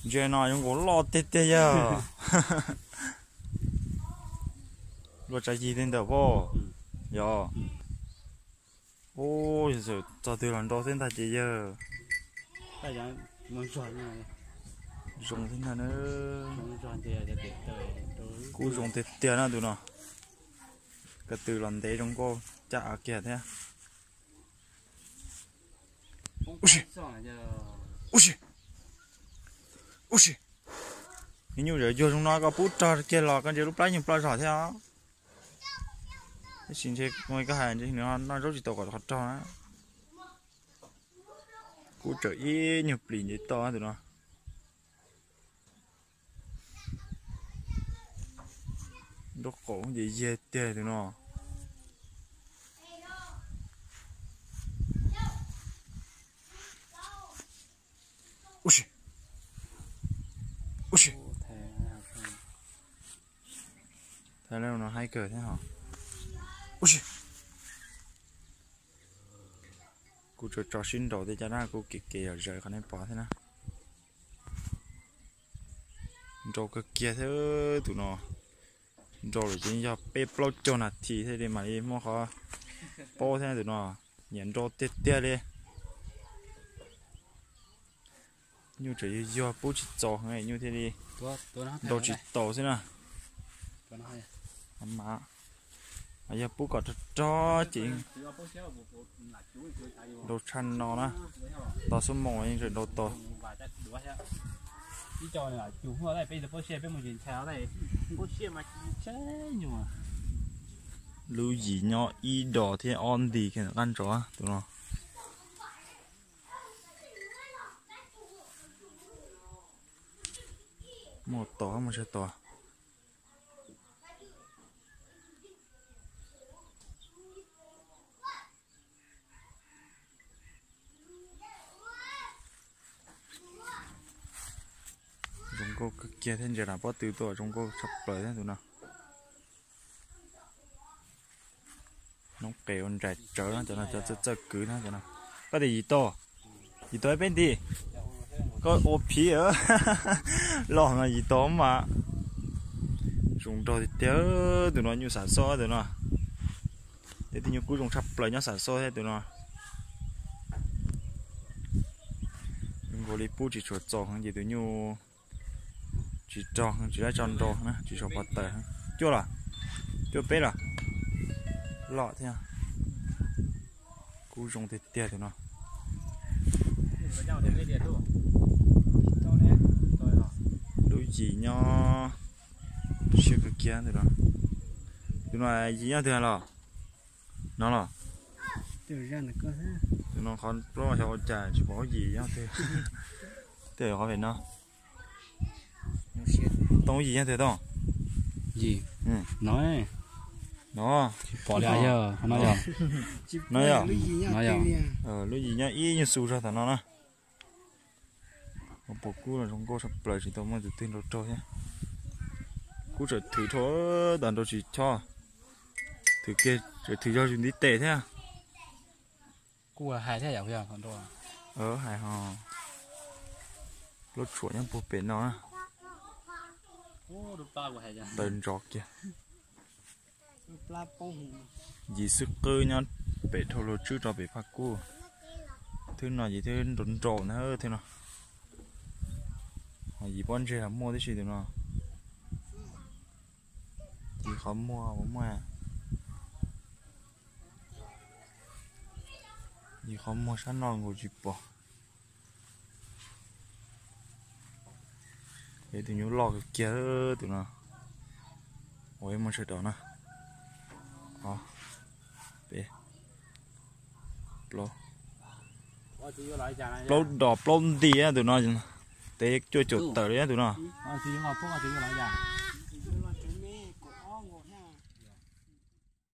Ntsia no zoo nkaus loj tiag tiag yog. Luaj tsav yig tej ntawm pob. Yog. Ub, yog txog twg los nrau xwb ntag ces yawg. Zoo xwb ntag na. Kub zoo tiag tiag na tus no. Ko tw los ntev zoo nkauj caj av kiag thiab. Ub si, ub si, ub si. Nws nyuj zawm yuag zoo no koj pub rog kiag los koj ntsia lub plab nyuag ploj zog thiab os. Tab sis ntshe koj hais ntshe nws noj zaub tsis tau kom qhov rog na. Kub tsawm ib nyuag plis ntev toj tus no. Nraub qaum ces yag tiag tus no. Ub si, ub si. Thaij no haib kawg thiab hos. Ub si. Kuv tsuas tso sib nraus tej caj dab kuv kev kev yom zawv qhov nej pom thiab na. Nrau kawg kiag thiab tus no. Nrau lawm ces yog peb plaub caug nas this thiaj li mam li muaj qhov paub thiab tus no. Nyiam nrau tiag tiag li. Nyuj tseem yuag yuag pub tsis txaus heev nyuj thiaj li nrau tsis taus xwb na. Mas yog pub kom rog rog ces nrau tshaj no na. Tos xuab moos yeej tseem nrau tau. Lub yim nyob ib dos thiab ob nti kiag ntawm qab ntsos tus no. Muaj tos muaj tsawg tos. Zoo nkauj kawg kiag thiab ntsia nram pob tw tuaj zoo nkauj tshaj plaws thiab tus no. Noob qes ua nrais tsawv no cov no cov txawj txawj kwv na cov no. Koj tias yim tau, yim tau peb nti. Koj ua phiv los no yim tau mas. Zoo nraug tiag tiag tus no nyuj xam xoj tus no. Tej tus nyuj kub zoo tshaj plaws nyob xam xoj thiab tus no. Zoo nkaus li pub tsis tshua txaus heev ces tus nyuj tsis rog tsis laib tso nrau na tsis tshua pov tawm. Cuaj los, cuaj peb los. Loj thiab. Kub zoo tiag tiag tus no. Lub yim nyob siab kawg kiag tus no. Tus no yim nyob twg los? No los? Tus no qhov plaub xyov ua cas tsis pom lub yim nyob twg. Twb qhov pem no. Tooj lub yim nyob twg Tooj? Yim. No. No. Tsis pom li yog no yog. No yog. No yog. Lub yim nyob ib nyuag xu zog tom no na. Puas kub los zoo nkauj tshaj plaws tsis tau muaj tus twg nrau raug thiab. Kub tseem thwm dhau tas nrau tsis chob. Thwm kiag tseem thwm yog zus ntiv tes thiab. Kuj hais thiab yom, yog nrau. Hais ho. Plaub tshuam nyob puag pem no na. Taws ntsov kiag. Yim xwb qwb nyob pem dhau luag tswb rau pem phaj kub. Thwb no yim thwb nrau nrau na thwb no. Ho yim pob ntseg los muaj tib si tus no. Yim qhov muag puas muaj? Yim qhov muag sab no nkaus tsis pom. Peb tus nyuj loj kawg kiag tus no. Ua ib muag sawv daws na. Peb plaub dos plaub nti tus no. Teb cuaj caum tawm li tus no.